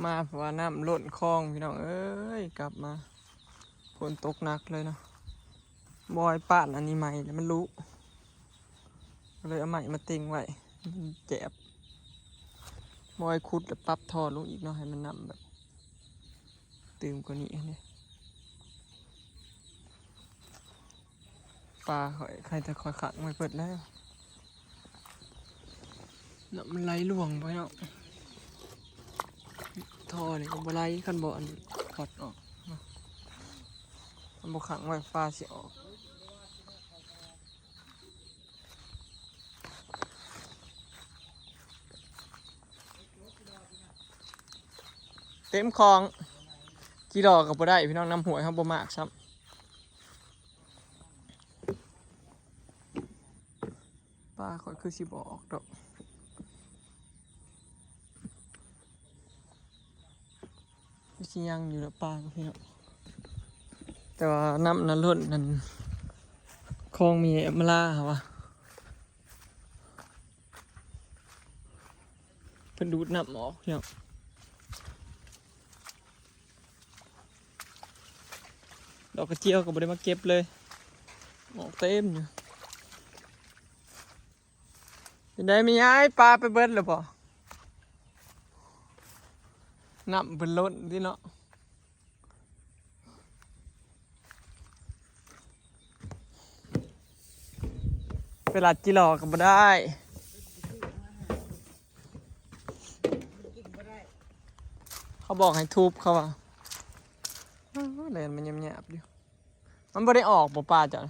ມາ ເພາະວ່ານ້ຳລົ້ນຄອງ ພີ່ນ້ອງເອີຍ. ກັບມາ ຝົນຕົກໜັກເລີຍເນາະ. ບອຍປ້ານອັນນີ້ໃໝ່ແລ້ວມັນຫຼຸ ກໍເລີຍເອົາໄມ້ມາເຕັງໄວ້ ມັນແຈບ. ບອຍຂຸດແລ້ວປັບທໍ່ລົງອີກເນາະ ໃຫ້ມັນນ້ຳແບບຕື່ມກວ່ານີ້ເດ້. ປາຂ້ອຍ ໃຄ່ແຕ່ຂ້ອຍຂັງໄວ້ເບິດແລ້ວ. ນ້ຳມັນໄຫຼຫຼວງໄປເນາະ. ທໍ່ນີ້ກໍບໍ່ໄຫຼ ຄັນບໍ່ອັນ ຂອດອອກເນາະ. ຄັນບໍ່ຂັງໄວ້ ປາຊິອອກ. ເຕັມຄອງ ຈີ່ຫຼໍ່ກໍບໍ່ໄດ້ ພີ່ນ້ອງ. ນ້ຳຫ້ວຍເຮົາບໍ່ມາກຊ້ຳ. ປາຂ້ອຍຄືຊິບໍ່ອອກດອກ. ຄືຊິຍັງຢູ່ລະປາ ພີ່ນ້ອງ. ແຕ່ວ່ານ້ຳນັ້ນລົ້ນນັ້ນ ຄອງມີອຳມາລາຫວາ ເພິ່ນດູດນ້ຳອອກ ພີ່ນ້ອງ. ດອກກະຈຽວກໍບໍ່ໄດ້ມາເກັບເລີຍ ອອກເຕັມຢູ່. ເປັນໃດແມ່ຍາຍ ປາໄປເບິດແລ້ວບໍ່? ນ້ຳເພິ່ນລົ້ນຕິເນາະ. ໄປລັດຈີ່ຫຼໍ່ກໍບໍ່ໄດ້ ເຂົາບອກໃຫ້ທຸບ ເຂົາວ່າ. ອ້າວ ແລ່ນມາຫຍາບໆຢູ່. ມັນບໍ່ໄດ້ອອກບໍ່ ປາເຈົ້າ?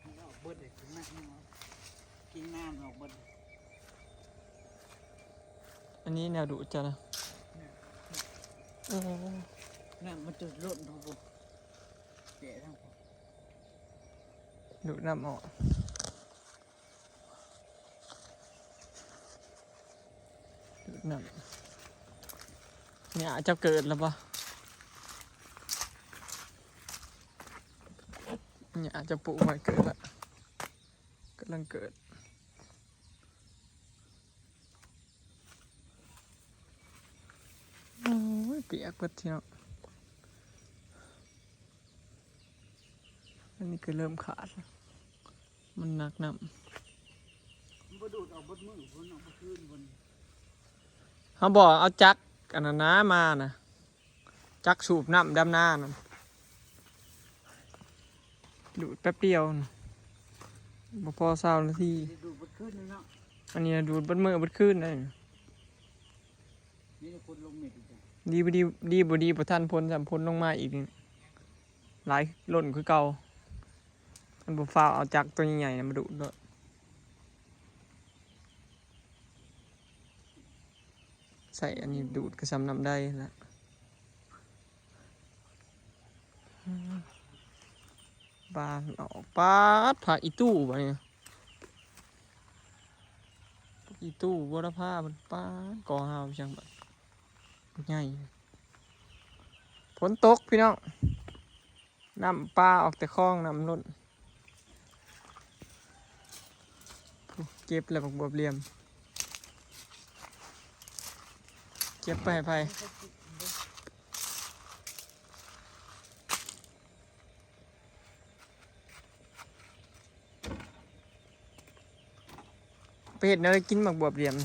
ມັນອອກເບິດເລີຍ ກິນນ້ຳ ກິນນ້ຳອອກເບິດ. ອັນນີ້ແນວດູດເຈົ້ານະ. ໂອ້ ນ້ຳມັນຈະລົ້ນເນາະ ແຈະທາງ ດູດນ້ຳອອກ. ນ້ຳ ຫຍ້າເຈົ້າເກີດແລ້ວບໍ່? ຫຍ້າເຈົ້າປູກໄວ້ເກີດແລ້ວ ກຳລັງເກີດ. ໂອ້ຍ ປຽກເບິດເນາະ. ອັນນີ້ກໍເລີ່ມຂາດແລ້ວ ມັນໜັກນ້ຳ. ມັນບໍ່ດູດອອກເບິດມື້ພຸ້ນເນາະ ເມື່ອຄືນພຸ້ນ. ເຮົາບໍ່ເອົາຈັກອັນນັ້ນນະມານະ ຈັກສູບນ້ຳດຳນານັ້ນ ດູດແປັບດຽວນະ ບໍ່ພໍຊາວນາທີ. ດູດເບິດຄືນເນາະ ອັນນີ້ນະ ດູດເບິດມື້ເບິດຄືນເດ້. ນີ້ຄົນລົງເມັດອີກ ດີບໍ່ດີ ດີບໍ່ດີບໍ່ທັນຝົນຊ້ຳ ຝົນລົງມາອີກນີ້ ຫຼາຍລົ້ນຄືເກົ່າ. ມັນບໍ່ຟ້າວເອົາຈັກຕົວໃຫຍ່ໆນະມາດູດໂລດ. ໃສ່ອັນນີ້ດູດກໍສ່ຳນ້ຳໄດ້ລະ. ບານອອກ ປາດ ຜັກອີ່ຕູ້ບາດນີ້ ຜັກອີ່ຕູ້ ບົວລະພາ ມັນ ປາດ ກໍຫາວຈັ່ງບາດ ໃຫຍ່. ຝົນຕົກພີ່ນ້ອງ ນ້ຳປາອອກແຕ່ຄອງ ນ້ຳລົ້ນ. ເກັບແລ້ວບັກບວບຫຼ່ຽມ ເກັບໄປໃຫ້ໃຜ? ໄປເຮັດແນວໃດກິນໝາກບວບຫຼ່ຽມ?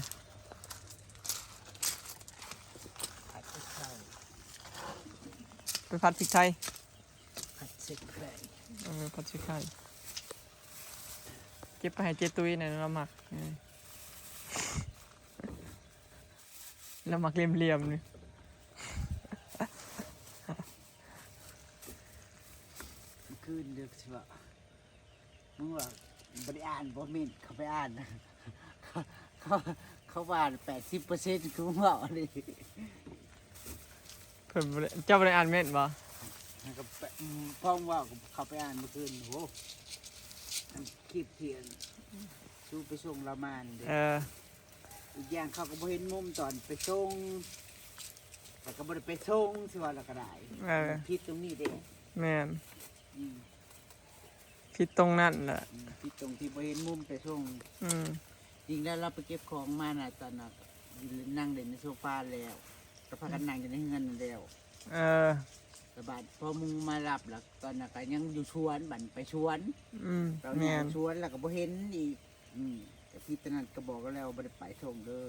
ຜັດພລິກໄທ ໄປຜັດພຣິກໄທ ຜັດພຣິກໄທ ຜັດພຣິກໄທ. ເອີ ຜັດພຣິກໄທ ເກັບໄປໃຫ້ເຈ້ຕຸ້ຍແດ່ ລາວມັກ ລາວມັກຫຼ່ຽມໆນີ້. ມື້ຄືນເດີ ຊິວ່າ ມຶງວ່າບໍ່ໄດ້ອ່ານບໍ່ເມັ້ນ ເຂົາໄປອ່ານ ເຂົາ ເຂົາວ່າແປດສິບເປີເຊັນ ຄືມຶງເວົ້ານີ້. ເພິ່ນບໍ່ໄດ້ ເຈົ້າບໍ່ໄດ້ອ່ານເມັ້ນບໍ່? ແລ້ວກໍໄປ ອືມ ພ້ອມເວົ້າກັບເຂົາໄປອ່ານມື້ຄືນ ໂອ້ ອັນຄລິບທີ່ອັນ ຊູໄປສົ່ງລາວມານີ້ເດ້. ເອີ ອີກຢ່າງເຂົາກໍບໍ່ເຫັນມຸມຕອນໄປສົ່ງ ແລ້ວກໍບໍ່ໄດ້ໄປສົ່ງ ຊິວ່າແລ້ວກໍໄດ້. ເອີ ມັນຜິດຕົງນີ້ເດ້. ແມ່ນ ອືມ ຜິດຕົງນັ້ນແຫຼະ ອືມ ຜິດຕົງທີ່ບໍ່ເຫັນມຸມໄປສົ່ງ. ອືມ ຈິງແລ້ວລາວໄປເກັບຂອງມານະ ຕອນນັ້ນ ນັ່ງຫຼິ້ນໃນໂຊຟາແລ້ວ ກໍພາກັນນັ່ງຢູ່ໃນເຮືອນນັ້ນແລ້ວ. ເອີ ແລ້ວບາດພໍໝູ່ມາຮັບ ແລ້ວຕອນນັ້ນກໍຍັງຢູ່ສວນ ບັດໄປສວນ ອືມ ໄປເອົາ ແມ່ນ ຍາສວນ ແລ້ວກໍບໍ່ເຫັນອີກ. ອືມ ກໍຜິດຕອນນັ້ນ ກໍບອກລາວແລ້ວວ່າບໍ່ໄດ້ໄປສົ່ງເດີ.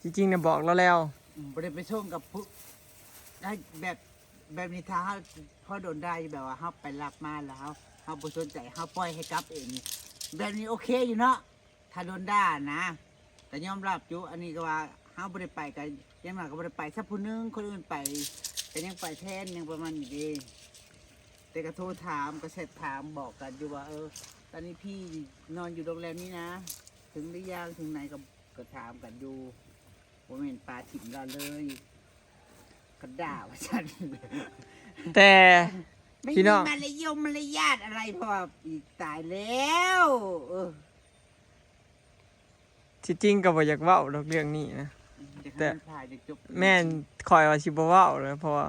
ທີ່ຈິງນະບອກລາວແລ້ວ ອືມ ບໍ່ໄດ້ໄປສົ່ງກັບຜູ້ ໄດ້ແບບ ແບບນີ້ ຖ້າເຮົາ ພໍໂດນດ່າຢູ່ ແບບວ່າເຮົາໄປຮັບມາແລ້ວເຮົາ ເຮົາບໍ່ສົນໃຈ ເຮົາປ່ອຍໃຫ້ກັບເອງ ແບບນີ້ໂອເຄຢູ່ເນາະ. ຖ້າໂດນດ່ານະ ກໍຍອມຮັບຢູ່. ອັນນີ້ກໍວ່າເຮົາບໍ່ໄດ້ໄປ ກໍຢ່າງໜ້ອຍກໍບໍ່ໄດ້ໄປຊະຜູ້ໜຶ່ງ ຄົນອື່ນໄປກໍຍັງໄປແທນ ຫຍັງປະມານນີ້ເດ້. ແຕ່ກໍໂທຖາມ ກໍແຊັດຖາມບອກກັນຢູ່ວ່າ ເອີ ຕອນນີ້ພີ່ນອນຢູ່ໂຮງແຮມນີ້ນະ ເຖິງຫຼືຍັງ ເຖິງໃດ ກໍ ກໍຖາມກັນຢູ່. ບໍ່ແມ່ນປາຖິ້ມລາວເລີຍ ກໍດ່າວ່າຊັ້ນ. ແຕ່ ແມ່ນ ພີ່ນ້ອງ ມາລະຍົງມາລະຍາດອະໄລ ເພາະວ່າ ອີ ຕາຍແລ້ວ ເອີ. ທີ່ຈິງກໍບໍ່ຢາກເວົ້າດອກເລື່ອງນີ້ນະ ອືມ ຢາກໃຫ້ ແຕ່ ມັນຜ່ານ ຢາກຈົບ ແມ່ນ ຂ້ອຍວ່າຊິບໍ່ເວົ້າແລ້ວ ເພາະວ່າ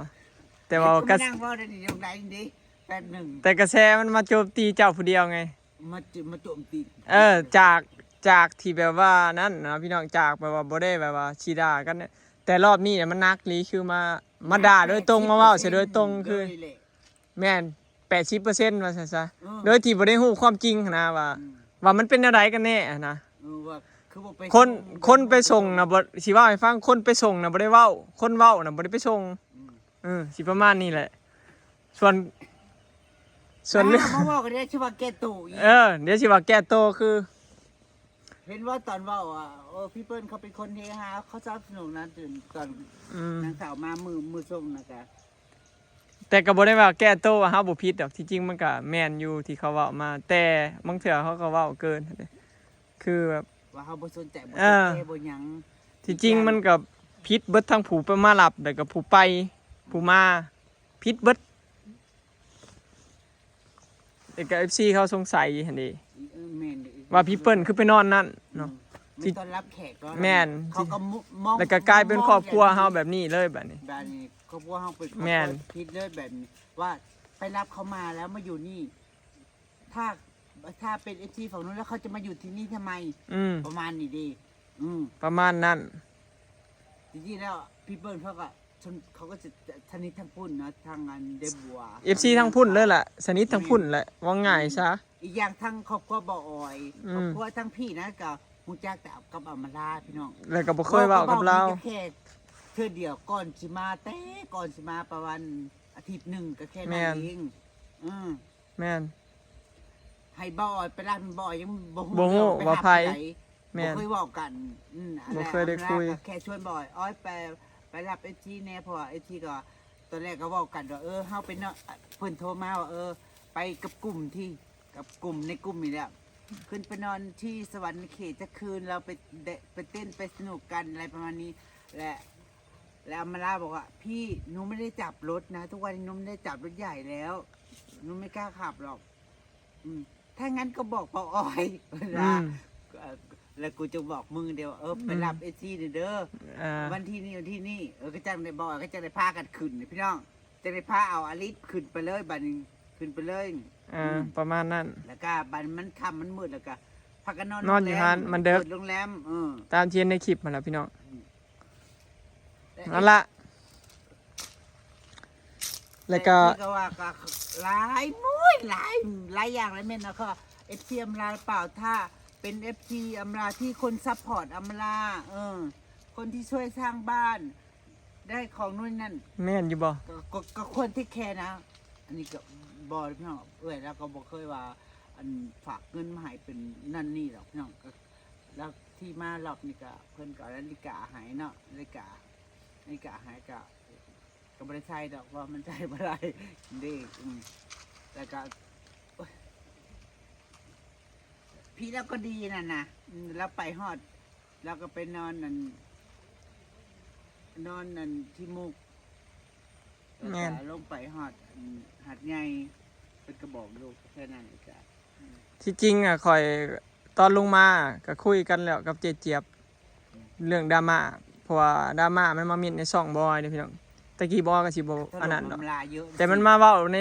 ແຕ່ວ່າ ເຮັດຄື ກໍມານັ່ງເວົ້າໄດ້ນີ້ ຈັ່ງໃດນີ້ເດ້ ແປັບໜຶ່ງ ແຕ່ກະແສມັນມາໂຈມຕີເຈົ້າຜູ້ດຽວໄງ ມາ ມາໂຈມຕີ ເອີ ຈາກ ຈາກທີ່ແບບວ່ານັ້ນນະພີ່ນ້ອງ ຈາກແບບວ່າບໍ່ໄດ້ແບບວ່າຊິດ່າກັນ ແຕ່ລອບນີ້ນະມັນໜັກອີ່ຫຼີ ຄືມາ ມາດ່າໂດຍຕົງ ມາເວົ້າໃສ່ໂດຍຕົງ ຄື ເລີຍແຫຼະ ແມ່ນ ແປດສິບເປີເຊັນ ວ່າຊັ້ນຊະ ເອີ ໂດຍທີ່ບໍ່ໄດ້ຮູ້ຄວາມຈິງຫັ້ນນະວ່າ ອືມ ວ່າມັນເປັນແນວໃດກັນແນ່ຫັ້ນນະ ເອີ ວ່າຄືບໍ່ໄປ ຄົນ ສົ່ງ ຄົນໄປສົ່ງນະ ບໍ່ ຊິເວົ້າໃຫ້ຟັງ ຄົນໄປສົ່ງນະບໍ່ໄດ້ເວົ້າ ຄົນເວົ້ານະບໍ່ໄດ້ໄປສົ່ງ ອືມ ເອີ ຊິປະມານນີ້ແຫຼະ. ສ່ວນ ສ່ວນເລື່ອງ ມາເວົ້າກັນໄດ້ ຊິວ່າແກ້ໂຕອີກ ເອີ ດຽວຊິວ່າແກ້ໂຕ ຄື ເຫັນວ່າຕອນເວົ້າ ອາ ເອີ ພີ່ເປີ້ນເຂົາເປັນຄົນເຮຮາ ເຂົາສະໜັບສະໜູນນະ ຕອນ ອືມ ນາງສາວມາມື້ ມື້ສົ່ງນະກະ ແຕ່ກໍບໍ່ໄດ້ວ່າແກ້ໂຕວ່າເຮົາບໍ່ຜິດດອກ ທີ່ຈິງມັນກໍແມ່ນຢູ່ທີ່ເຂົາເວົ້າມາ ແຕ່ບາງເທື່ອເຂົາກໍເວົ້າເກີນ ຄືແບບວ່າເຮົາບໍ່ສົນໃຈ ບໍ່ ເອີ ສົນໃຈ ບໍ່ຫຍັງ ທີ່ຈິງມັນກໍຜິດເບິດ ທັງຜູ້ໄປມາຮັບ ແລ້ວກໍຜູ້ໄປ ອືມ ຜູ້ມາ ຜິດເບິດ. ແລ້ວກໍເອັຟຊີເຂົາສົງໄສຫັ້ນເດ ເອີ ແມ່ນເດ ວ່າພີ່ເປີ້ນຄືໄປນອນນັ້ນເນາະ ອືມ ທີ່ຕ້ອນຮັບແຂກເນາະ ແມ່ນ ເຂົາກໍມ- ມອງ ແລ້ວກໍກາຍເປັນຄອບຄົວເຮົາແບບນີ້ເລີຍບາດນີ້ ບາດນີ້ຄອບຄົວເຮົາເປັນຄອບຄົວ ແມ່ນ ຜິດເລີຍແບບນີ້ ວ່າໄປຮັບເຂົາມາແລ້ວມາຢູ່ນີ້ ຖ້າ ຖ້າເປັນເອັຟຊີຝັ່ງນັ້ນແລ້ວ ເຂົາຈະມາຢູ່ທີ່ນີ້ທຳໄມ? ອືມ ປະມານນີ້ເດ ອືມ ປະມານນັ້ນ. ຈິງໆແລ້ວ ພີ່ເປີ້ນເຂົາກໍ ເຂົາກໍສະ ສະໜິດທາງພຸ້ນເນາະ ທາງອັນເດບົວ ເອັຟຊີທາງພຸ້ນເລີຍລະ ສະໜິດທາງພຸ້ນແຫຼະ ເວົ້າງ່າຍຊະ ແມ່ນ ອີກຢ່າງທາງຄອບຄົວບ່າວອອຍ ອືມ ຄອບຄົວທາງພີ້ນະ ກໍຮູ້ຈັກແຕ່ກັບອຳມາລາ ພີ່ນ້ອງ ແລ້ວກໍບໍ່ເຄີຍເວົ້າກັບລາວ ເວົ້າກໍເວົ້າມີແຕ່ແຄ່ເທື່ອດຽວ ກ່ອນຊິມາ ແຕ່ກ່ອນຊິມາປະມານອາທິດໜຶ່ງ ກໍແຄ່ນັ້ນເອງ ແມ່ນ ອືມ ແມ່ນ ໃຫ້ບ່າວອອຍໄປລາວ ບ່າວອອຍຍັງບໍ່ຮູ້ ບໍ່ຮູ້ວ່າໃຜ ແມ່ນ ບໍ່ເຄີຍເວົ້າກັນ ອືມ ບໍ່ເຄີຍໄດ້ຄຸຍ ແລ້ວອຳມາລາກໍແຄ່ຊວນບ່າວອອຍໄປ ໄປຮັບເອັຟຊີແດ່ ເພາະວ່າເອັຟຊີກໍ ຕອນແລກກໍເວົ້າກັນວ່າ ເອີ ເຮົາໄປເນາະ ເພິ່ນໂທມາວ່າ ເອີ ໄປກັບກຸ່ມທີ່ ກັບກຸ່ມ ໃນກຸ່ມນີ້ແຫຼະ ຂຶ້ນໄປນອນທີ່ສະຫວັນນະເຂດຈັກຄືນ ແລ້ວໄປແດ- ໄປເຕັ້ນໄປສະໜຸກກັນ ອະໄລປະມານນີ້ ແລະ ແລ້ວອຳມາລາບອກວ່າ ພີ່ ໜູໄມ່ໄດ້ຈັບລົດນະ ທຸກວັນນີ້ໜູໄມ່ໄດ້ຈັບລົດໃຫຍ່ແລ້ວ ໜູໄມ່ກ້າຂັບຫຼອກ ອືມ ຖ້ານັ້ນກໍບອກບ່າວອອຍ ເພິ່ນວ່າ ອືມ ແລ້ວກູຈະບອກມຶງເດວ່າ ເອີ ອືມ ໄປຮັບເອັຟຊີເດີ ເອີ ວັນທີນີ້ ວັນທີນີ້ ເອີ ກໍຈັ່ງໄດ້ບອກ ກໍຈັ່ງໄດ້ພາກັນຂຶ້ນ ພີ່ນ້ອງ ຈັ່ງໄດ້ພາເອົາອາລິດຂຶ້ນໄປເລີຍ ບາດນີ້ຂຶ້ນໄປເລີຍ ເອີ ອືມ ປະມານນັ້ນ ແລ້ວກໍບາດມັນຄ່ຳມັນມືດ ແລ້ວກໍພາກັນນອນ ນອນຢູ່ຫັ້ນ ໂຮງແຮມ ມັນເດິກ ເປີດໂຮງແຮມ ເອີ ຕາມທີ່ເຫັນໃນຄລິບຫັ້ນລະ ພີ່ນ້ອງ ອືມ ນັ້ນລະ ແລ້ວກໍ ແຕ່ທີ່ກໍວ່າກໍຫຼາຍ ໂອ້ຍ ຫຼາຍ ຫຼາຍຢ່າງຫຼາຍເມັດນະ ກໍເອັຟຊີອຳມາລາຫຼືເປົ່າ ຖ້າເປັນເອັຟຊີອຳມາລາທີ່ຄົນຊັບພອດອຳມາລາ ເອີ ຄົນທີ່ຊ່ວຍສ້າງບ້ານ ໄດ້ຂອງໂນ່ນນີ້ນັ້ນ ແມ່ນຢູ່ບໍ່? ກໍ ກໍ ກໍຄວນເທກແຄນະ ອັນນີ້ກໍບໍ່ເນາະ ເອື້ອຍລາວກໍບໍ່ເຄີຍວ່າ ອັນ ຝາກເງິນມາໃຫ້ເປັນນັ້ນນີ້ດອກ ພີ່ນ້ອງ ກໍ ແລ້ວທີ່ມາລອບນີ້ກໍ ເພິ່ນກໍເອົານາລິກາໃຫ້ເນາະ ນາລິກາ ນາລິກາໃຫ້ກໍ ກໍບໍ່ໄດ້ໃຊ້ດອກ ເພາະວ່າມັນໃຊ້ບໍ່ໄດ້ເດ້ ອືມ ແລ້ວກໍ ໂອ້ຍ ພີ່ລາວກໍດີນັ້ນນະ ອືມ ລາວໄປຮອດ ລາວກໍໄປນອນນັ້ນ ນອນນັ້ນທີ່ມຸກ ແມ່ນ ແລ້ວກໍລົງໄປຮອດ ອືມ ຫາດໃຫຍ່ ເພິ່ນກໍບອກຢູ່ແຄ່ນັ້ນ ແລ້ວກໍ ອືມ ທີ່ຈິງອະ ຂ້ອຍ ຕອນລົງມາກໍຄຸຍກັນແລ້ວກັບເຈຈຽບ ເລື່ອງດຣາມາ ເພາະວ່າດຣາມາມັນມາເມັນໃນຊ່ອງບອຍເດ້ພີ່ນ້ອງ ແຕ່ກີ້ບອຍກໍຊິບໍ່ອັນນັ້ນດອກ ແຕ່ມັນມາເວົ້າໃນ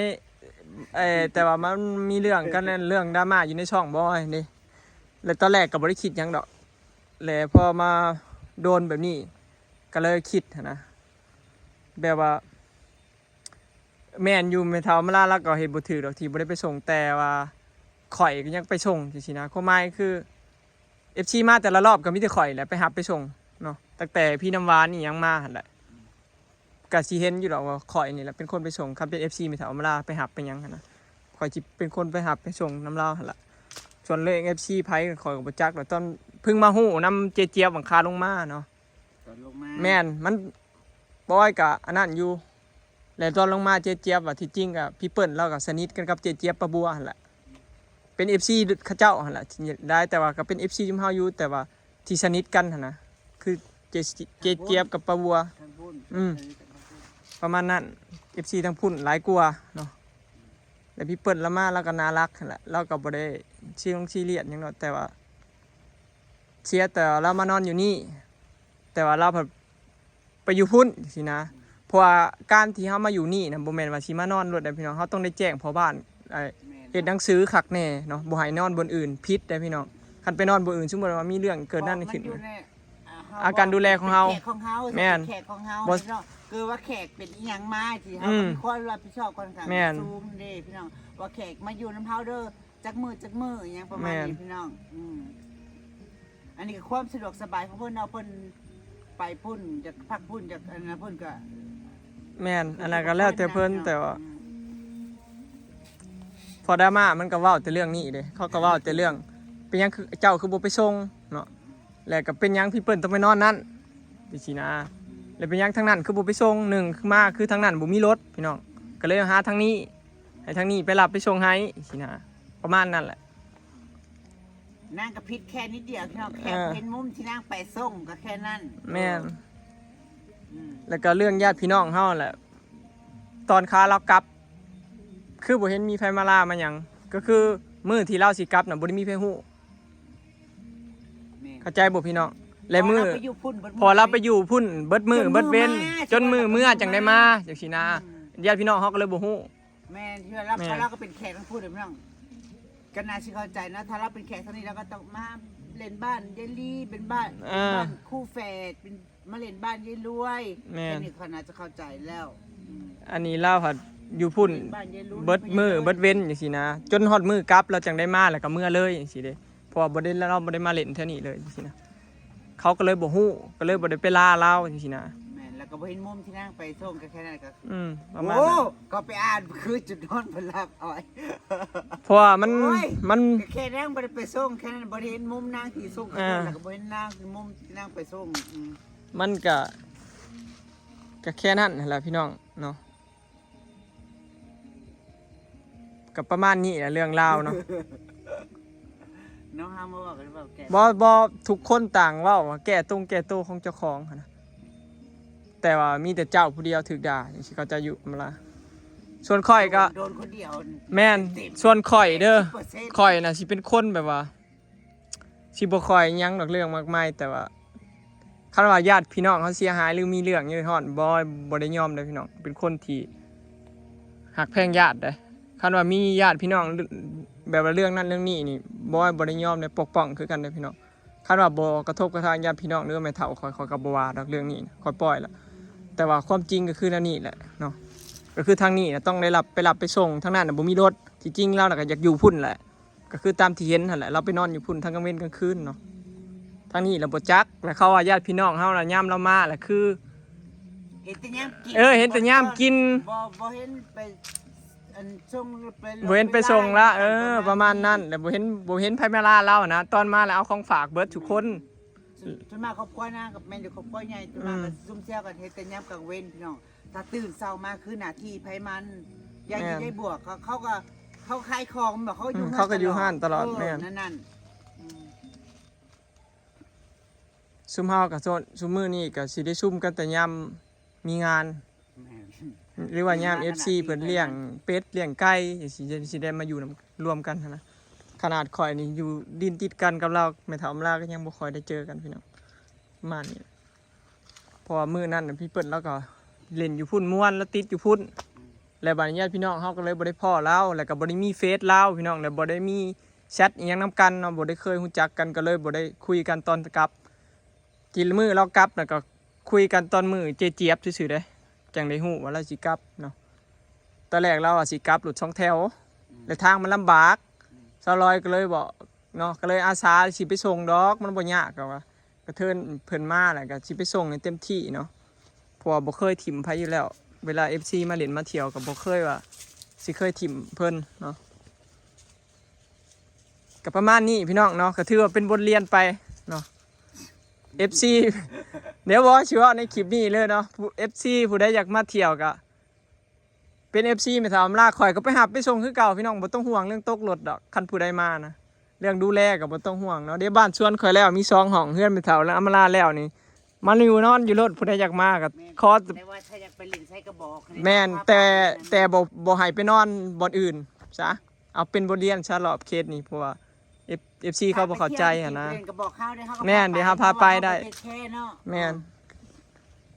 ເອີ ແຕ່ວ່າມັນມີເລື່ອງກັນເລື່ອງດຣາມາຢູ່ໃນຊ່ອງບອຍເດ້ ແລ້ວຕອນແລກກໍບໍ່ໄດ້ຄິດຫຍັງດອກ ແລະ ພໍມາໂດນແບບນີ້ ກໍເລີຍຄິດຫັ້ນນະ ແບບວ່າ ແມ່ນຢູ່ ແມ່ເຖົ້າອຳມາລາລາວກໍເຮັດບໍ່ຖືກດອກທີ່ບໍ່ໄດ້ໄປສົ່ງ ແຕ່ວ່າຂ້ອຍກໍຍັງໄປສົ່ງຈັ່ງຊີ້ນະ. ຄວາມໝາຍຄື ເອັຟຊີ ມາແຕ່ລະລອບກໍມີແຕ່ຂ້ອຍແຫຼະໄປຮັບໄປສົ່ງເນາະ ຕັ້ງແຕ່ພີ່ນ້ຳຫວານອີ່ຫຍັງມາຫັ້ນແຫຼະ ກໍຊິເຫັນຢູ່ດອກວ່າຂ້ອຍນີ້ແຫຼະເປັນຄົນໄປສົ່ງ. ຄັນເປັນ ເອັຟຊີ ແມ່ເຖົ້າອຳມາລາໄປຮັບໄປຫຍັງຫັ້ນນະ ຂ້ອຍຊິເປັນຄົນໄປຮັບໄປສົ່ງນຳລາວຫັ້ນລະ. ສ່ວນເລື່ອງ ເອັຟຊີ ໃຜ ຂ້ອຍກໍບໍ່ຈັກດອກ. ຕອນເພິ່ງມາຮູ້ນຳເຈເຈຍບຫວ່າງຄາລົງມາເນາະ ຕອນລົງມາ ແມ່ນ ມັນ ບອຍກະອັນນັ້ນຢູ່ ແລະຕອນລົງມາເຈເຈຍບວ່າ ທີ່ຈິງກະພີ່ເປີ້ນລາວກະສະໜິດກັນກັບເຈເຈຍບປາບົວຫັ້ນແຫຼະ ເປັນ ເອັຟຊີ ເຂົາເຈົ້າຫັ້ນແຫຼະທີ່ໄດ້ ແຕ່ວ່າກະເປັນ ເອັຟຊີ ຈຸມເຮົາຢູ່ ແຕ່ວ່າທີ່ສະໜິດກັນຫັ້ນນະ ຄືເຈ ເຈເຈຍບກັບປາບົວ ທາງພຸ້ນ ອືມ ປະມານນັ້ນ ເອັຟຊີ ທາງພຸ້ນຫຼາຍກວ່າເນາະ. ແລະພີ່ເປີ້ນລາວມາລາວກໍໜ້າຮັກຫັ້ນແຫຼະ ລາວກໍບໍ່ໄດ້ຊີລົງຊີລຽດຫຍັງເນາະ ແຕ່ວ່າເສຍແຕ່ວ່າລາວມານອນຢູ່ນີ້ ແຕ່ວ່າລາວພັດໄປຢູ່ພຸ້ນຊີ້ນະ. ເພາະວ່າການທີ່ເຮົາມາຢູ່ນີ້ນະ ບໍ່ແມ່ນວ່າຊິມານອນໂລດເດ້ພີ່ນ້ອງ ເຮົາຕ້ອງໄດ້ແຈ້ງພໍ່ບ້ານ ເອີ ແມ່ນ ເຮັດໜັງສືຄັກແນ່ເນາະ ບໍ່ໃຫ້ນອນບ່ອນອື່ນ ຜິດເດ້ພີ່ນ້ອງ. ຄັນໄປນອນບ່ອນອື່ນ ສົມມຸດວ່າມີເລື່ອງເກີດນັ້ນຂຶ້ນ ເພາະມັນຢູ່ໃນ ອາ ການດູແລຂອງເຮົາ ເປັນແຂກຂອງເຮົາ ແມ່ນ ເປັນແຂກຂອງເຮົາ ບໍ່ ເນາະ ຄືວ່າແຂກເປັນອີ່ຫຍັງມາທີ່ເຮົາ ອືມ ກໍມີຄວາມຮັບຜິດຊອບຂ້ອນຂ້າງ ແມ່ນ ສູງເດ້ພີ່ນ້ອງ ວ່າແຂກມາຢູ່ນຳເຮົາເດີ ຈັກມື້ ຈັກມື້ ອີ່ຫຍັງປະມານນີ້ ແມ່ນ ພີ່ນ້ອງ ອືມ ອັນນີ້ກໍຄວາມສະດວກສະບາຍຂອງເພິ່ນເນາະ ເພິ່ນໄປພຸ້ນ ຢາກພັກພຸ້ນ ຢາກອັນນັ້ນເພິ່ນກໍ ແມ່ນ ອັນນັ້ນກໍແລ້ວແຕ່ເພິ່ນ ແຕ່ວ່າ ອືມ ພໍດາມາມັນກໍເວົ້າແຕ່ເລື່ອງນີ້ເດ້ ເຂົາກໍເວົ້າແຕ່ເລື່ອງ ເປັນຫຍັງຄືເຈົ້າຄືບໍ່ໄປສົ່ງເນາະ ແລ້ວກໍເປັນຫຍັງພີ່ເປີ້ນຕ້ອງໄປນອນນັ້ນ ຈັ່ງຊີ້ນະ ແລ້ວເປັນຫຍັງທາງນັ້ນຄືບໍ່ໄປສົ່ງ ໜຶ່ງຄືມາຄືທາງນັ້ນບໍ່ມີລົດພີ່ນ້ອງ ກໍເລີຍຫາທາງນີ້ ໃຫ້ທາງນີ້ໄປຮັບໄປສົ່ງໃຫ້ຊີ້ນະ ປະມານນັ້ນແຫຼະ. ນາງກໍຜິດແຄ່ນິດດຽວພີ່ນ້ອງ ແຄ່ ເອີ ເຫັນມຸມທີ່ນາງໄປສົ່ງກໍແຄ່ນັ້ນ ແມ່ນ ອືມ ແລ້ວກໍເລື່ອງຍາດພີ່ນ້ອງເຮົາແຫຼະ ຕອນຂາລາວກັບ ຄືບໍ່ເຫັນມີໃຜມາລາມາຫຍັງ ກໍຄືມື້ທີ່ລາວຊິກັບນະ ບໍ່ໄດ້ມີໃຜຮູ້ ແມ່ນ ເຂົ້າໃຈບໍ່ພີ່ນ້ອງ? ແລະມື້ ເພາະລາວໄປຢູ່ພຸ້ນເບິດມື້ ເບິດເວັນ ຈົນມື້ເມືອຈັ່ງໄດ້ມາ ຈັ່ງຊີ້ນະ ອືມ ຍາດພີ່ນ້ອງເຮົາກໍເລີຍບໍ່ຮູ້ ແມ່ນ ທີ່ວ່າລາວ ແມ່ນ ລາວກໍເປັນແຂກທາງພຸ້ນເດ້ພີ່ນ້ອງ ກໍໜ້າຊິເຂົ້າໃຈເນາະ ຖ້າລາວເປັນແຂກທາງນີ້ ລາວກໍຕ້ອງມາຫຼິ້ນບ້ານຍາຍລີ ເປັນບ້ານ ເອີ ເປັນບ້ານຄູ່ແຝດ ເປັນ ມາຫຼິ້ນບ້ານຍາຍລວຍ ແມ່ນ ແຄ່ນີ້ຂ້ອຍໜ້າຈະເຂົ້າໃຈແລ້ວ ອືມ ອັນນີ້ລາວພັດຢູ່ພຸ້ນ ເປັນບ້ານຍາຍລວຍ ເບິດມື້ເບິດເວັນຈັ່ງຊີ້ນະ ຈົນຮອດມື້ກັບລາວຈັ່ງໄດ້ມາ ແລ້ວກໍເມືອເລີຍຈັ່ງຊີ້ເດ້ ເພາະວ່າບໍ່ໄດ້ ລາວບໍ່ໄດ້ມາຫຼິ້ນແຖວນີ້ເລີຍຈັ່ງຊີ້ນະ ເຂົາກໍເລີຍບໍ່ຮູ້ ກໍເລີຍບໍ່ໄດ້ໄປລາລາວຈັ່ງຊີ້ນະ ແມ່ນ ແລ້ວກໍບໍ່ເຫັນມຸມທີ່ນາງໄປສົ່ງ ກໍແຄ່ນັ້ນກໍ ອືມ ປະມານ ໂອ້ ນັ້ນ ກໍໄປອ່ານຄືຈຸດນອນເພິ່ນລັກເອົາ ເພາະວ່າມັນ ໂອ້ຍ ມັນ ກໍແຄ່ນາງບໍ່ໄດ້ໄປສົ່ງ ແຄ່ນັ້ນ ບໍ່ໄດ້ເຫັນມຸມນາງທີ່ສົ່ງ ອ່າ ແລ້ວກໍບໍ່ເຫັນນາງ ມຸມທີ່ນາງໄປສົ່ງ ອືມ ມັນກະ ກະແຄ່ນັ້ນຫັ້ນແຫຼະພີ່ນ້ອງເນາະ ກະປະມານນີ້ແຫຼະເລື່ອງລາວເນາະ ເນາະ ເຮົາມາເວົ້າກັນ ເວົ້າແກ້ ບໍ່ ບໍ່ ທຸກຄົນຕ່າງເວົ້າວ່າແກ້ຕົງແກ້ໂຕຂອງເຈົ້າຂອງຫັ້ນນະ ແຕ່ວ່າມີແຕ່ເຈົ້າຜູ້ດຽວຖືກດ່າ ຈັ່ງຊີ້ເຂົາເຈົ້າຢູ່ມາລາ ສ່ວນຂ້ອຍກໍ ໂດນ ໂດນຄົນດຽວ ແມ່ນ ເຕັມໆ ສ່ວນຂ້ອຍເດີ ແປດສິບເປີເຊັນ ຂ້ອຍນະຊິເປັນຄົນແບບວ່າ ຊິບໍ່ຄ່ອຍຫຍັງດອກເລື່ອງມາກມາຍ ແຕ່ວ່າ ຄັນວ່າຍາດພີ່ນ້ອງເຮົາເສຍຫາຍ ຫຼື ມີເລື່ອງເດືອດຮ້ອນ ບໍ່ ບໍ່ໄດ້ຍອມເດ້ພີ່ນ້ອງ ເປັນຄົນທີ່ຮັກແພງຍາດເດ້ ຄັນວ່າມີຍາດພີ່ນ້ອງ ແບບວ່າເລື່ອງນັ້ນເລື່ອງນີ້ນີ້ ບໍ່ ບໍ່ໄດ້ຍອມເດ້ ປົກປ້ອງຄືກັນເດ້ພີ່ນ້ອງ ຄັນວ່າບໍ່ກະທົບກະທາຍາດພີ່ນ້ອງ ຫຼື ແມ່ເຖົ້າຂ້ອຍ ຂ້ອຍກໍບໍ່ວ່າດອກເລື່ອງນີ້ ຂ້ອຍປ່ອຍລະ ແຕ່ວ່າຄວາມຈິງກໍຄືແນວນີ້ແຫຼະເນາະ ກໍຄືທາງນີ້ນະຕ້ອງໄດ້ຮັບ ໄປຮັບໄປສົ່ງ ທາງນັ້ນນະບໍ່ມີລົດ ທີ່ຈິງລາວນະກໍຢາກຢູ່ພຸ້ນແຫຼະ ກໍຄືຕາມທີ່ເຫັນຫັ້ນແຫຼະ ລາວໄປນອນຢູ່ພຸ້ນທັງກາງເວັນກາງຄືນເນາະ ທາງນີ້ລະບໍ່ຈັກ ລະເຂົາວ່າຍາດພີ່ນ້ອງເຮົານະ ຍາມລາວມາລະຄື ເຫັນແຕ່ຍາມກິນ ເອີ ເຫັນແຕ່ຍາມກິນ ບໍ່ ບໍ່ເຫັນໄປ ອັນ ສົ່ງໄປ ບໍ່ເຫັນໄປສົ່ງລະ ເອີ ປະມານນັ້ນ ແລະບໍ່ເຫັນ ບໍ່ເຫັນໃຜມາລາລາວນະ ຕອນມາລະເອົາຂອງຝາກເບິດທຸກຄົນ ສ່ວນ ສ່ວນມາກຄອບຄົວນາງກໍແມ່ນຢູ່ຄອບຄົວໃຫຍ່ ສ່ວນມາກ ອືມ ກໍຊຸມແຊວກັນເຮັດແຕ່ຍາມກາງເວັນພີ່ນ້ອງ ຖ້າຕື່ນເຊົ້າມາຄືໜ້າທີ່ໃຜມັນ ຢ່າງທີ່ ແມ່ນ ຍາຍບວກ ເຂົາ ເຂົາກໍ ເຂົາຂາຍຂອງແມ່ນບໍ່ ເຂົາກໍຢູ່ ອືມ ເຮືອນ ເຂົາກໍຢູ່ຮ້ານຕະຫຼອດ ຕະຫຼອດ ເອີ ແມ່ນ ນັ້ນໆ ອືມ ຊຸມເຮົາກໍ ຊຸມມື້ນີ້ກໍຊິໄດ້ຊຸມກັນແຕ່ຍາມມີງານ ແມ່ນ ຫຼືວ່າຍາມ ມີງານ ເອັຟຊີ ຂະໜາດທີ່ ເພິ່ນລ້ຽງເປັດລ້ຽງໄກ່ ຊິ ຊິໄດ້ມາຢູ່ນຳ ລວມກັນຫັ້ນນະ ຂະໜາດຂ້ອຍນີ້ຢູ່ດິນຕິດກັນກັບລາວ ແມ່ເຖົ້າອຳລາກໍຍັງບໍ່ຄ່ອຍໄດ້ເຈີກັນພີ່ນ້ອງ ປະມານນີ້ ເພາະວ່າມື້ນັ້ນນະ ພີ່ເປີ້ນລາວກໍຫຼິ້ນຢູ່ພຸ້ນ ມ່ວນ ລາວຕິດຢູ່ພຸ້ນ ແລ້ວບາດນີ້ຍາດພີ່ນ້ອງເຮົາກໍເລີຍບໍ່ໄດ້ພໍ້ລາວ ແລ້ວກໍບໍ່ໄດ້ມີເຟສລາວພີ່ນ້ອງ ແລ້ວບໍ່ໄດ້ມີແຊັດອີ່ຫຍັງນຳກັນເນາະ ບໍ່ໄດ້ເຄີຍຮູ້ຈັກກັນ ກໍເລີຍບໍ່ໄດ້ຄຸຍກັນຕອນກັບ ທີ່ມື້ລາວກັບນະ ກໍຄຸຍກັນຕອນມື້ເຈຈຽບຊື່ໆເດ້ ຈັ່ງໄດ້ຮູ້ວ່າລາວຊິກັບເນາະ. ຕອນແລກລາວວ່າຊິກັບລົດສອງແຖວ ອືມ ແລະທາງມັນລຳບາກ ອືມ ສາວລອຍກໍເລີຍບອກເນາະ ກໍເລີຍອາສາຊິໄປສົ່ງດອກ ມັນບໍ່ຍາກ ກໍວ່າ ກະເທີນເພິ່ນມາແລ້ວກະຊິໄປສົ່ງໃຫ້ເຕັມທີ່ເນາະ ເພາະວ່າບໍ່ເຄີຍຖິ້ມໃຜຢູ່ແລ້ວ ເວລາເອັຟຊີມາຫຼິ້ນມາທ່ຽວກະບໍ່ເຄີຍວ່າຊິເຄີຍຖິ້ມເພິ່ນເນາະ. ກະປະມານນີ້ພີ່ນ້ອງເນາະ ກະຖືວ່າເປັນບົດຮຽນໄປເນາະ ເອັຟຊີ ດຽວບໍ່ຊິເວົ້າໃນຄລິບນີ້ເລີຍເນາະ ເອັຟຊີຜູ້ໃດຢາກມາທ່ຽວກະ ເປັນເອັຟຊີແມ່ສາວອຳລາ ຂ້ອຍກໍໄປຮັບໄປສົ່ງຄືເກົ່າພີ່ນ້ອງ ບໍ່ຕ້ອງຫ່ວງເລື່ອງຕົກລົດດອກ ຄັນຜູ້ໃດມານະ ເລື່ອງດູແລກໍບໍ່ຕ້ອງຫ່ວງເນາະ ເດ້ ບ້ານສວນຂ້ອຍແລ້ວ ມີສອງຫ້ອງ ເຮືອນແມ່ສາວອຳລາແລ້ວນີ້ ມາຢູ່ນອນຢູ່ໂລດ ຜູ້ໃດຢາກມາກໍ ແມ່ນ ຂໍ ແຕ່ວ່າຖ້າຢາກໄປຫຼິ້ນໃສກໍບອກ ແມ່ນ ແຕ່ ແຕ່ບໍ່ ບໍ່ໃຫ້ໄປນອນບ່ອນອື່ນຊະ ເອົາເປັນບົດຮຽນຊະ ລອບເຂດນີ້ ເພາະວ່າ ເອັຟ ເອັຟຊີເຂົາບໍ່ເຂົ້າໃຈຫັ້ນນະ ແມ່ນ ດຽວເຮົາພາໄປໄດ້ ແມ່ນ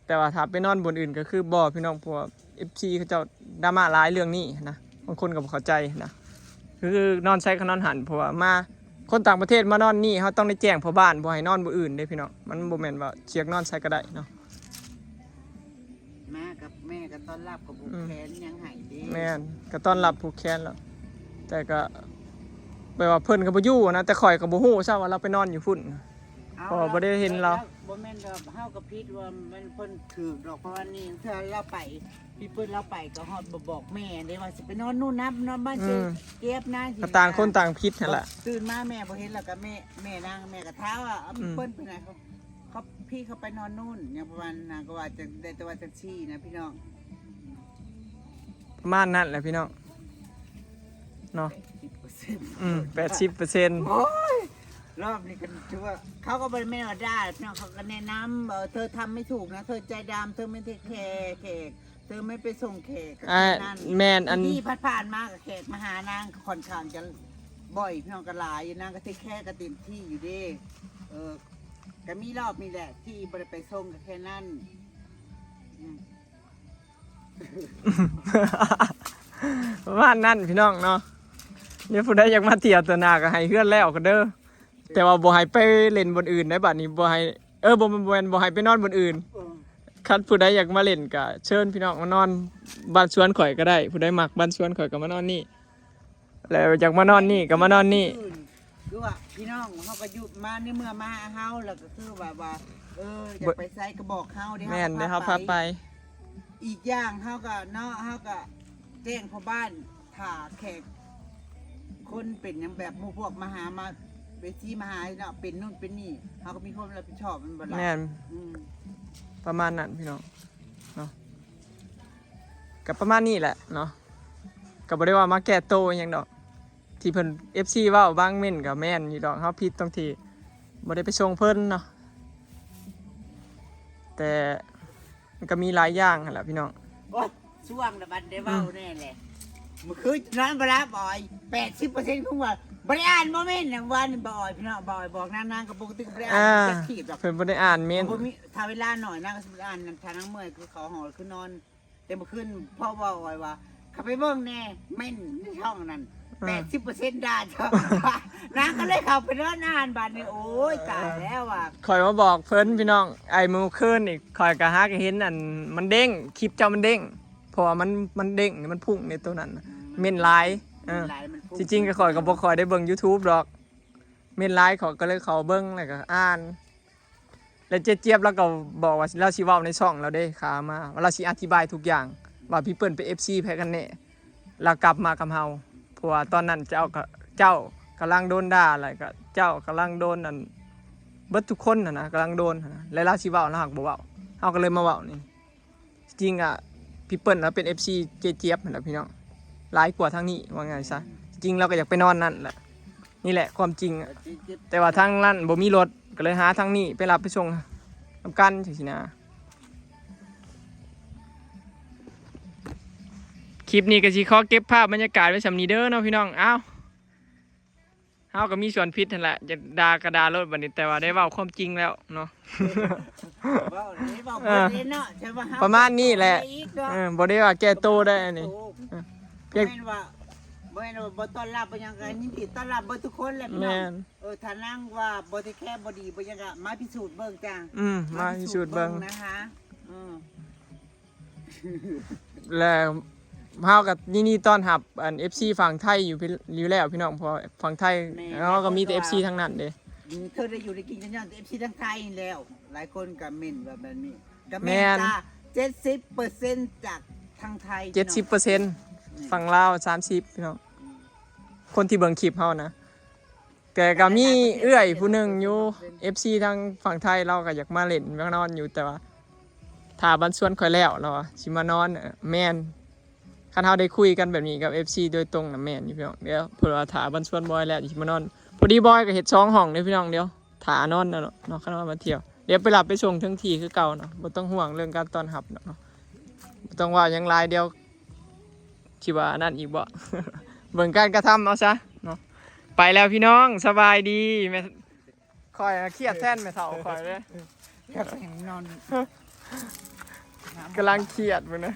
ແຕ່ວ່າຖ້າໄປນອນບ່ອນອື່ນກໍຄືບໍ່ພີ່ນ້ອງ ເພາະວ່າເອັຟຊີເຂົາເຈົ້າດຣາມາຫຼາຍເລື່ອງນີ້ນະ ບາງຄົນກໍບໍ່ເຂົ້າໃຈນະ ຄືນອນໃສກໍນອນຫັ້ນ ເພາະວ່າມາ ຄົນຕ່າງປະເທດມານອນນີ້ ເຮົາຕ້ອງໄດ້ແຈ້ງພໍ່ບ້ານ ບໍ່ໃຫ້ນອນບ່ອນອື່ນເດ້ພີ່ນ້ອງ ມັນບໍ່ແມ່ນວ່າຊິຢາກນອນໃສກໍໄດ້ເນາະ. ມາກັບແມ່ກໍຕ້ອນຮັບກັບຜູກແຂນຫຍັງໃຫ້ເດ້ ແມ່ນ ກໍຕ້ອນຮັບຜູກແຂນແລ້ວ ແຕ່ກໍແບບວ່າເພິ່ນກໍບໍ່ຢູ່ນະ ແຕ່ຂ້ອຍກໍບໍ່ຮູ້ຊ້ຳວ່າລາວໄປນອນຢູ່ພຸ້ນ ເພາະວ່າບໍ່ໄດ້ເຫັນລາວ ບໍ່ແມ່ນວ່າເຮົາກໍຜິດວ່າມັນເພິ່ນຖືກດອກ ເພາະວ່ານີ້ເທື່ອລາວໄປ ທີ່ເພິ່ນລາວໄປກໍຮອດບໍ່ບອກແມ່ເດ້ວ່າຊິໄປນອນນູ່ນນະ ນອນບ້ານເຈ ອືມ ເຈັບນະ ກໍຕ່າງຄົນຕ່າງຜິດຫັ້ນລະ ຕື່ນມາແມ່ບໍ່ເຫັນ ແລ້ວກໍແມ່ ແມ່ນາງ ແມ່ກໍຖາມວ່າ ອືມ ເພິ່ນໄປໃສ ເຂົາ ເຂົາ ພີ່ເຂົາໄປນອນນູ່ນຫຍັງປະມານນັ້ນນະ ກໍວ່າຈັ່ງ ໄດ້ແຕ່ວ່າຈັ່ງຊີ້ນະພີ່ນ້ອງເນາະ ປະມານນັ້ນແຫຼະພີ່ນ້ອງເນາະ ແປດສິບເປີເຊັນ ອືມ ແປດສິບເປີເຊັນ ໂອ້ຍ ລອບນີ້ກໍຖືວ່າ ເຂົາກໍບໍ່ໄດ້ແມ່ນວ່າດ່າພີ່ນ້ອງ ເຂົາກໍແນະນຳ ເອີ ເທີທຳໄມ່ຖືກນະ ເທີໃຈດຳ ເທີໄມ່ເທກແຄແຂກ ເທີໄມ່ໄປສົ່ງແຂກ ກໍແຄ່ນັ້ນ ແມ່ນ ອັນທີ່ຜ່ານໆມາກໍແຂກມາຫານາງກໍຂ້ອນຂ້າງຈະບ່ອຍ ພີ່ນ້ອງກໍຫຼາຍຢູ່ ນາງກໍເທກແຄກໍເຕັມທີ່ຢູ່ເດ້ ເອີ ກໍມີລອບນີ້ແຫຼະທີ່ບໍ່ໄດ້ໄປສົ່ງກໍແຄ່ນັ້ນ ອືມ ປະມານນັ້ນພີ່ນ້ອງເນາະ ດຽວຜູ້ໃດຢາກມາທ່ຽວເທື່ອໜ້າກໍໃຫ້ເຮືອນແລ້ວກັນເດີ ແຕ່ວ່າບໍ່ໃຫ້ໄປຫຼິ້ນບ່ອນອື່ນໄດ໋ ບາດນີ້ບໍ່ໃຫ້ ເອີ ບໍ່ ບໍ່ແມ່ນ ບໍ່ໃຫ້ໄປນອນບ່ອນອື່ນ ເອີ ຄັນຜູ້ໃດຢາກມາຫຼິ້ນກໍເຊີນພີ່ນ້ອງມານອນບ້ານສວນຂ້ອຍກໍໄດ້ ຜູ້ໃດມັກບ້ານສວນຂ້ອຍກໍມານອນນີ້ ແລ້ວຢາກມານອນນີ້ກໍມານອນນີ້ ຄືວ່າພີ່ນ້ອງເຮົາກໍຢູ່ມາໃນເມືອງມາຫາເຮົາ ແລ້ວກໍຄືແບບວ່າ ເອີ ຢາກໄປໃສກໍບອກເຮົາເດ້ ແມ່ນ ເຮົາພາໄປ ເຮົາພາໄປ ອີກຢ່າງເຮົາກໍເນາະ ເຮົາກໍແຈ້ງພໍ່ບ້ານ ຖ້າແຂກຄົນເປັນຫຍັງແບບໝູ່ພວກມາຫາ ມາເວທີມາຫາເນາະ ເປັນໂນ່ນເປັນນີ້ ເຮົາກໍມີຄວາມຮັບຜິດຊອບ ແມ່ນບໍ່ລະ ແມ່ນ ອືມ ປະມານນັ້ນພີ່ນ້ອງເນາະ ກໍປະມານນີ້ແຫຼະເນາະ ກໍບໍ່ໄດ້ວ່າມາແກ້ໂຕອີ່ຫຍັງດອກ ທີ່ເພິ່ນ ເອັຟຊີ ເວົ້າບາງເມັ້ນກໍແມ່ນຢູ່ດອກ ເຮົາຜິດຕົງທີ່ບໍ່ໄດ້ໄປສົ່ງເພິ່ນເນາະ ແຕ່ມັນກໍມີຫຼາຍຢ່າງຫັ້ນລະພີ່ນ້ອງ ໂອ້ຍ ຊ່ວງລະບັດໄດ້ເວົ້າ ອືມ ແນ່ແຫຼະ ມື້ຄືນນອນບໍ່ຫຼັບ ອອຍ ແປດສິບເປີເຊັນ ຄືວ່າບໍ່ໄດ້ອ່ານ ບໍ່ແມ່ນຫຍັງ ວານນີ້ ບໍ່ອອຍ ພີ່ນ້ອງ ບໍ່ອອຍ ບອກນາງ ນາງກໍປົກກະຕິບໍ່ໄດ້ອ່ານ ອ່າ ຈັກທີດດອກ ເພິ່ນບໍ່ໄດ້ອ່ານເມັ້ນ ບໍ່ມີ ຖ້າເວລາໜ້ອຍນາງກໍຊິບໍ່ໄດ້ອ່ານ ຖ້ານາງເມື່ອຍຄືເຂົ້າຫ້ອງ ຄືນອນ ແຕ່ມື້ຄືນພໍ່ເວົ້າອອຍວ່າ ເຂົ້າໄປເບິ່ງແນ່ ແມ່ນໃນຊ່ອງນັ້ນ ເອີ ແປດສິບເປີເຊັນດ່າເຈົ້າ ນາງກໍເລີຍເຂົ້າໄປນອນອ່ານ ບາດນີ້ ໂອ້ຍ ຕາຍແລ້ວວ່າ ຂ້ອຍມາບອກເພິ່ນພີ່ນ້ອງ ໄອ້ມື້ຄືນນີ້ ຂ້ອຍກໍຫາກໍເຫັນອັນມັນເດ້ງ ຄລິບເຈົ້າມັນເດ້ງ ເພາະວ່າມັນ ມັນເດ້ງ ມັນພຸ້ງໃນໂຕນັ້ນ ອືມ ເມັ້ນຫຼາຍ ເອີ ທີ່ຈິງກໍຂ້ອຍກໍບໍ່ຄ່ອຍໄດ້ເບິ່ງ YouTube ດອກ ເມັ້ນຫຼາຍ ຂ້ອຍກໍເລີຍເຂົ້າເບິ່ງ ແລ້ວກໍອ່ານ ແລ້ວເຈຈຽບລາວກໍບອກວ່າລາວຊິເວົ້າໃນຊ່ອງລາວເດ້ ຂາມາ ວ່າລາວຊິອະທິບາຍທຸກຢ່າງ ວ່າພີ່ເປີ້ນເປັນເອັຟຊີໃຜກັນແນ່ ລາວກັບມາກັບເຮົາ ເພາະວ່າຕອນນັ້ນເຈົ້າກໍ ເຈົ້າກຳລັງໂດນດ່າ ແລ້ວກໍເຈົ້າກຳລັງໂດນ ອັນ ເບິດທຸກຄົນຫັ້ນນະ ກຳລັງໂດນຫັ້ນນະ ແລ້ວລາວຊິເວົ້າ ລາວຫາກບໍ່ເວົ້າ ເຮົາກໍເລີຍມາເວົ້ານີ້. ທີ່ຈິງອະ ພີ່ເປີ້ນລາວເປັນເອັຟຊີເຈຈຽບຫັ້ນແຫຼະພີ່ນ້ອງ ຫຼາຍກວ່າທາງນີ້ ວ່າງ່າຍຊະ ທີ່ຈິງລາວກໍຢາກໄປນອນນັ້ນແຫຼະ ນີ້ແຫຼະຄວາມຈິງອະ ແຕ່ວ່າທາງນັ້ນບໍ່ມີລົດ ກໍເລີຍຫາທາງນີ້ໄປຮັບໄປສົ່ງນຳກັນຈັ່ງຊີ້ນະ. ຄລິບນີ້ກໍຊິຂໍເກັບພາບບັນຍາກາດໄວ້ສ່ຳນີ້ເດີເນາະພີ່ນ້ອງ ອ້າວ ເຮົາກໍມີສ່ວນຜິດຫັ້ນແຫຼະ ຢາກດ່າກໍດ່າໂລດບັດນີ້ ແຕ່ວ່າໄດ້ເວົ້າຄວາມຈິງແລ້ວເນາະ ເວົ້າເດ້ ເວົ້າ ເອີ ເບິດເດ້ເນາະ ແຕ່ວ່າເຮົາ ປະມານນີ້ແຫຼະ ເອີ ບໍ່ໄດ້ວ່າແກ້ໂຕໄດ້ອັນນີ້ ພຽງແມ່ນວ່າ ບໍ່ແມ່ນວ່າບໍ່ຕ້ອນຮັບບໍ່ຫຍັງ ກໍຍິນດີຕ້ອນຮັບເບິດທຸກຄົນແຫຼະພີ່ນ້ອງ. ແມ່ນ ເອີ ຖ້ານາງວ່າບໍ່ເທກແຄບໍ່ດີບໍ່ຫຍັງ ກໍມາພິສູດເບິ່ງຈ້າ. ອືມ ມາພິສູດເບິ່ງ ມາພິສູດເບິ່ງນະຄະ. ເອີ ແລ້ວເຮົາກໍຍິນດີຕ້ອນຮັບອັນ ເອັຟຊີຝັ່ງໄທຢູ່ ຢູ່ແລ້ວພີ່ນ້ອງ ເພາະຝັ່ງໄທ ແມ່ນ ເຮົາກໍມີແຕ່ ແມ່ນ ເອັຟຊີທັງນັ້ນເດ້. ອືມ ເທິງໄດ້ຢູ່ໄດ້ກິນກໍຍ້ອນ ເອັຟຊີ ທາງໄທນີ້ແຫຼະ. ຫຼາຍຄົນກໍເມັ້ນວ່າແບບນີ້ ກໍແມ່ນ ແມ່ນ ຈ້າ ເຈັດສິບເປີເຊັນຈາກທາງໄທ ເຈັດສິບເປີເຊັນ ແມ່ນ ຝັ່ງລາວ ສາມສິບ ພີ່ນ້ອງ. ອືມ ຄົນທີ່ເບິ່ງຄລິບເຮົານະ ແຕ່ກໍມີເອື້ອຍຜູ້ໜຶ່ງຢູ່ ເອັຟຊີທາງຝັ່ງໄທ ລາວກໍຢາກມາຫຼິ້ນມານອນຢູ່ ແຕ່ວ່າຖ້າບັນຊວນຂ້ອຍແລ້ວ ລາວວ່າຊິມານອນ. ເອີ ແມ່ນ ຄັນເຮົາໄດ້ຄຸຍກັນແບບນີ້ກັບເອັຟຊີໂດຍຕົງນະ ແມ່ນຢູ່ພີ່ນ້ອງ. ດຽວເພິ່ນວ່າຖ້າບັນຊວນບອຍແລ້ວຊິມານອນ. ພໍດີບອຍກໍເຮັດສອງຫ້ອງເດ້ພີ່ນ້ອງ. ດຽວຖ້ານອນນະເນາະ ຄັນວ່າມາທ່ຽວ ດຽວໄປຮັບໄປສົ່ງເຖິງທີ່ຄືເກົ່າເນາະ. ບໍ່ຕ້ອງຫ່ວງເລື່ອງການຕ້ອນຮັບດອກເນາະ. ບໍ່ຕ້ອງເວົ້າຫຍັງຫຼາຍ ດຽວຊິວ່າອັນນັ້ນອີກບໍ. ເບິ່ງການກະທຳເອົາຊະເນາະ. ໄປແລ້ວພີ່ນ້ອງ ສະບາຍດີ. ແມ່ ຂ້ອຍຄຽດແທນແມ່ເຖົ້າຂ້ອຍເດ້. ຢາກໃຫ້ມັນນອນ ກຳລັງຄຽດເບິ່ງນະ.